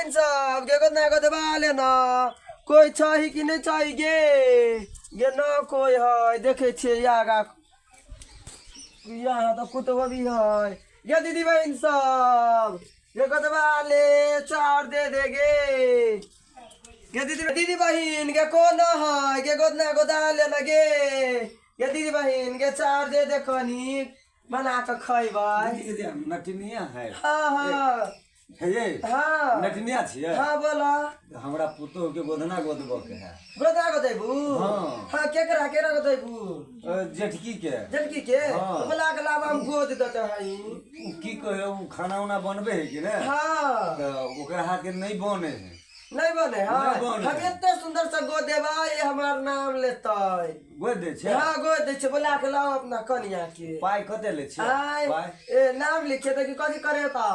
बहिन सब गे गोदना गोदबा ले न कोइ छही कि नहि छही गे गे न कोइ है देखै छियै आगा यहाँ तऽ कुतबो भी है गे दीदी बहिन सब गे गोदबा ले चाउर दे दे गे गे दीदी दीदी बहिन गे कोन है गे गोदना गोदा ले न गे गे दीदी बहिन गे चाउर दे दे कनी बना कऽ खैबै। नटिनिया है। हाँ हाँ। हे ये हाँ। नटिनिया छियै? हाँ बोला। हमरा पुतोह के गोधना गोदबऽ के है। गोदना गोदैबू? हाँ। हाँ केकरा केकरा गोदैबू? जेठकी के। जेठकी के? हाँ। तो बोला के लाबा हम गोद देते हई। उ की कहे उ खाना उना बनबे है कि ने? हाँ। तऽ ओकरा हाथ के नहीं बने है। नहीं बने। हाँ नहीं बने। हम एते सुंदर से गोद देबै हमार नाम लेतै। गोद दै छियै? हाँ गोद दै छियै, बोला के लाओ अपना कनिया के। पाइ कते लै छियै? आय पाइ? ए नाम लिखे तऽ कि कथी करेतै?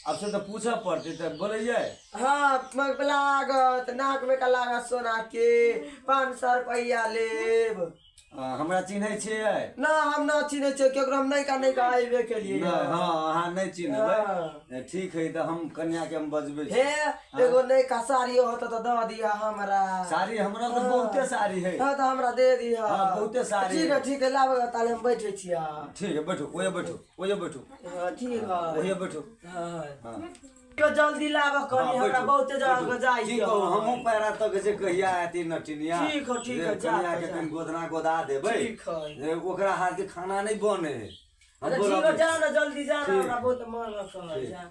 आब से तऽ पूछऽ पड़तै तऽ बोलैयै। हाँ मग लागत नाक में का लागत सोना के 500 रुपया लेब। हमरा चिन्है छियै? ना हम ना चिन्है छियै केकरो, हम नैका नैका अयबे केलियै। नहि, हँ अहाँ नहि चिन्हबै। हाँ। ठीक है तऽ हम कन्या के हम बजबै छी। हे एगो नैका साड़ियो होतै तऽ दऽ दिअ हमरा। साड़ी हमरा तऽ बहुते साड़ी है। हाँ तऽ हमरा दे दिअ। हाँ, बहुते साड़ी ठीक है। है ठीक है लाबऽ ताले हम बैठे छियै। ठीक है बैठू, ओहे बैठू, ओहे बैठू। हाँ ठीक है। ओहे बैठू। हाँ। हाँ। क्यों जल्दी लाबऽ कनी, हाँ, हमरा बैठू, बहुते जगह बैठू। के जाइ की के कहू है। हमहूँ पैरा तक जे कहिया आती नटिनिया। ठीक है, ठीक जे है, जा, कनिया के जा। कनि गोदना गोदा देबै। ठीक है। जे ओकरा हाथ के खाना नहीं बने है। हम अच्छा, ठीक है, बोलबै। जा ना जल्दी जा ना, ठीक। हमरा बहुत मन रखल है, ठीक। जा।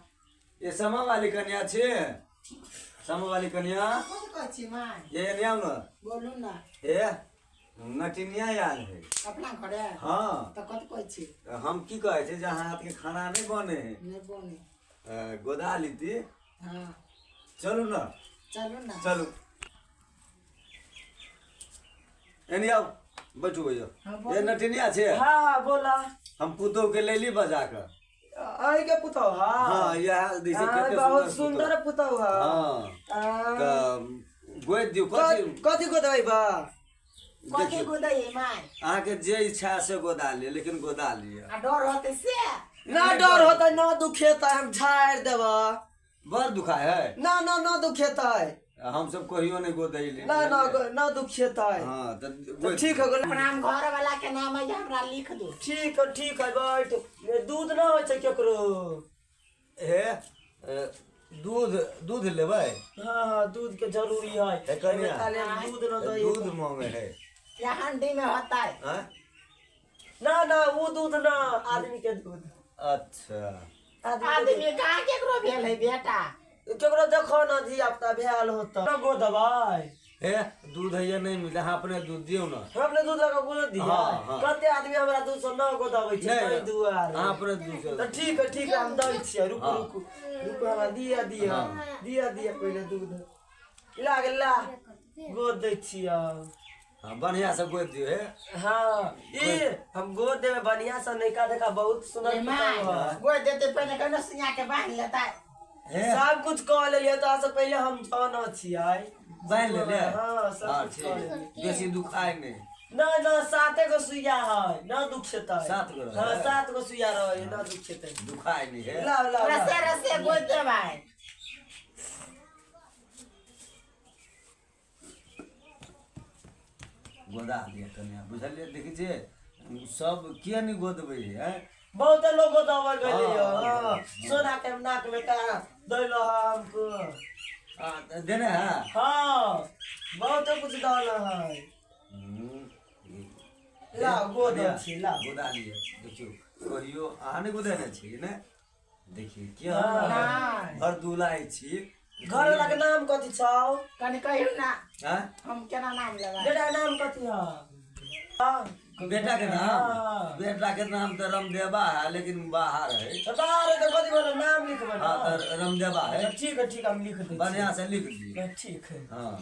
ये समा वाली कन्या छे, समा वाली कन्या। कोन कहै छी माय? ये एने आउ न। बोलू ना। ए नटिनिया आयल है अपना घरे? हाँ। तऽ कथी कहै छी? हम की कहै छी जे अहाँ हाथ के खाना नहीं बने है। नहि बने। गोदा लीती। हाँ। चलू ना। चलू ना। चलू एने आउ बैठू भैया। हाँ, बोलू। ये नटिनिया छे? हाँ हाँ बोला। हम पुतोह के लेली बजा के। अहीं के पुतोह? हाँ हाँ यह देखी हाँ, कते बहुत सुंदर सुंदर पुतोह है। हाँ। हाँ। तऽ गोदि दियौ। कथी कथी गोदबै बा? कथी देखियौ गोदै माय? अहाँके जे इच्छा से गोदा लिअ, लेकिन गोदा लिअ। आ डर होतै से? ना डर होतै ना दुखेतै, हम झाड़ि देबै। बड़ दुखाय है? ना ना ना दुखेतै। हम सब कहियो नहीं गोदैली। ना ना ना दुखेतै। हाँ तऽ तऽ गोदि ठीक हो गेल। नाम घर वाला के नाम है हमरा लिख दू। ठीक है ठीक है बैठ। दूध ना होइ छै केकरो? हे दूध दूध लेबै? हाँ हाँ दूध के जरूरी है। हे कन्या, एहिमे ताले दूध न दै। दूध मांगे है। या हंडी में होता है। हाँ? ना ना वो दूध ना, आदमी के दूध। अच्छा। आदमी के आदमी कहाँ केकरो भेल है बेटा? दूध। केकरो देखो ना धिया पुता भेल होता ना गोदबै। हे दूध है या नहीं मिले, अहाँ अपने दूध दियौ ना। हम अपने दूध लगा गोद दिया। हाँ, हाँ। कते आदमी हमरा दूध से न गोदबै छै नहीं, ताहि दुआरे। अहाँ अपने दूध से। तऽ ठीक है ठीक है हम दै छियै। रुकू हाँ। रुकू रुकू हमरा दिया दिया हाँ। दिया दिया पहिले दूध ला गे ला गोद दै छियै। हाँ बढ़िया से गोद दियौ। हे हाँ ई हम गोद देबै बढ़िया से, नैका देखा बहुत सुंदर ए my, पुतोह है। गोद देते पहिले केना सुइया के बान्हि लेतै। हे सब कुछ कऽ लेलियै तो से पहिले हम जानै छियै। बान्हि लेलियै? हाँ सब हाँ कुछ ठीक कऽ है। लेलियै। बेसी दुखाय नहि। ना ना 7 गो सुइया है ना दुखेतै। 7 गो रहै? हाँ 7 गो सुइया रहै ना दुखेतै। दुखाय नहि है। लाओ लाओ लाओ। रसे रसे गोद देबै। गोदा लिअ कन्या, बुझलियै? देखै छियै सब किया नहि गोदबै है? बहुत लोग गोदाबै गेलै। हाँ। हाँ सोना के नाक में का दैलो है हमको। देने है? हाँ बहुत कुछ दल है। हम्म, लाओ गोद छी लाओ। गोदा लिअ। देखियौ कहियो अहाँ नहि गोदेने छी ने? देखियौ किया हाँ। घर दुलाइ छी। घर वाला के नाम कथी छौ? कनि कहियौ ना। हाँ? हम केना नाम लेबै? बेटा के नाम कथी है? हाँ। बेटा के नाम? हाँ। बेटा के नाम तऽ रामदेवा है, लेकिन बाहर है। तऽ बाहर है तऽ कथी बोलो नाम लिखबै ना? हाँ तऽ रामदेवा है। ठीक है ठीक है हम लिख दै छियै। बढ़िया से लिख दियौ। ठीक है। हाँ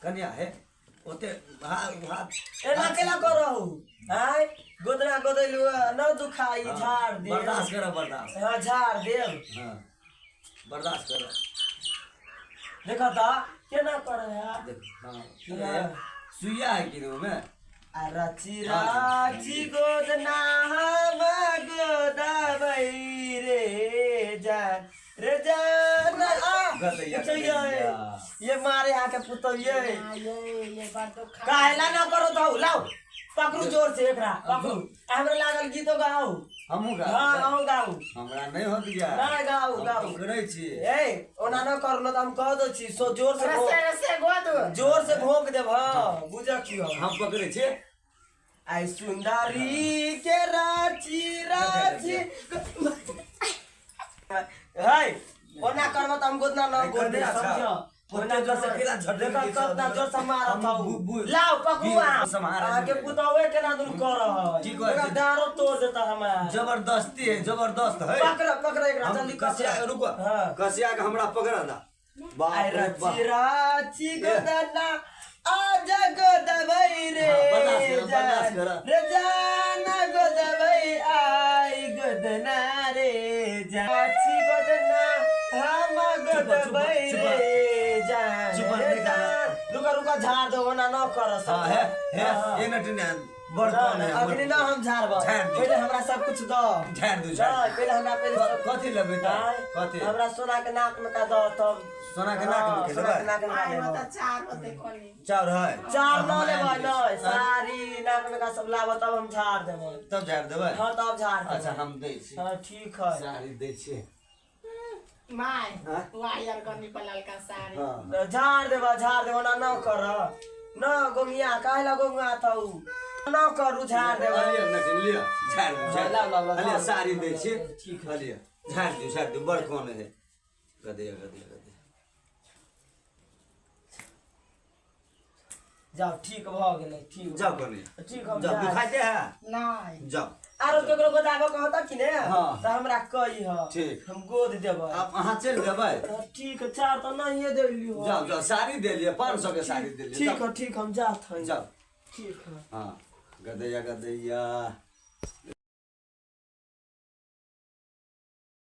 कन्या है ओते हाथ एना केना करहु आय? गोदना गोदैलु न दुखाई। झाड़ देब। बर्दाश्त करऽ, बर्दाश्त। हाँ झाड़ देब। हाँ बर्दाश्त करऽ। देखऽ तऽ केना करे है। देख हाँ सुइया है कि ओहिमे? आ रची रची गोदना हम गोदबै रे। जान रे जान आ गदैया, ये ये मारे आके पुतो ये ये बात तो खा काहेला ना करो तो लाओ पकड़ू जोर से एकरा पकड़ू। हमरा लागल गीतो गाओ। हमहूँ गाओ। हां हम गाओ। हमरा नहीं होत गया। ना गाओ गाओ। पकड़ै छी। ए ओना ना करलो त हम कह दो छी सो जोर से रसे रसे गोद जोर से भोंक देब। हां बुझा की हम पकड़ै छी। आई सुंदरी के राची राची है ओना करब त हम गोदना ना गोद दे समझ। ओना जोर से केला झटक कतना जोर से मारत हौ। लाओ पकड़ू आ के पुतौए केना दुन कर है की कहै ओकरा दारो तोड़ देता हमरा। जबरदस्ती है जबरदस्त है। पकड़ पकड़ एकरा जल्दी कसिया के रुको। कसिया के हमरा पकड़ दा। बाप आई रे बाप। राची राची गोदना आजा गोदबै रे बर्दाश्त कर। रे जाना गोदबै आई गोदना रे जाची गोदना हम गोदबै रे जान। रुका रुका झाड़ दो ना न कर हां है है ए नटने बड़ कौन है अखनी ना हम झाड़ब। पहिले हमरा सब कुछ दो। झाड़ दू झाड़। पहिले हमरा पहिले कथि लेबै त कथि हमरा सोना के नाक में का दो तब सोना के नाक में के लेबै। नाक में आई मत चार होते कोनी चार है चार न लेबै न सारी नाक में का सब लाब तब हम झाड़ देबै। तब झाड़ देबै। हां तब झाड़ देबै। अच्छा हम दै छी। हां ठीक है साड़ी दै छी। My wire गनी पर ललका साड़ी। हां झाड़ देबै झाड़ देबै ना न कर न गोंगिया काहेला गोंगा थौ न करू झाड़ देबै। लिअ नटिन लिअ झाड़ दू झाड़ लाओ लाओ लिअ साड़ी दै छी। ठीक है लिअ झाड़ दू बड़ कोन है गदैया गदैया गदैया जाओ ठीक भ गेलै ठीक जाओ कोनी ठीक हम जाओ दुखाइ दे है नहीं जाओ। आरो केकरो गोदाबो कहता कि ने हाँ। त हमरा कही ह ठीक हम गोद देबै। आप अहाँ चलि देबै। ठीक है चार त नहीं देलियो। जाओ जाओ साड़ी दे लिअ 500 के साड़ी दे लिअ। ठीक है ठीक हम जात हई। जाओ ठीक है। हां गदैया गदैया।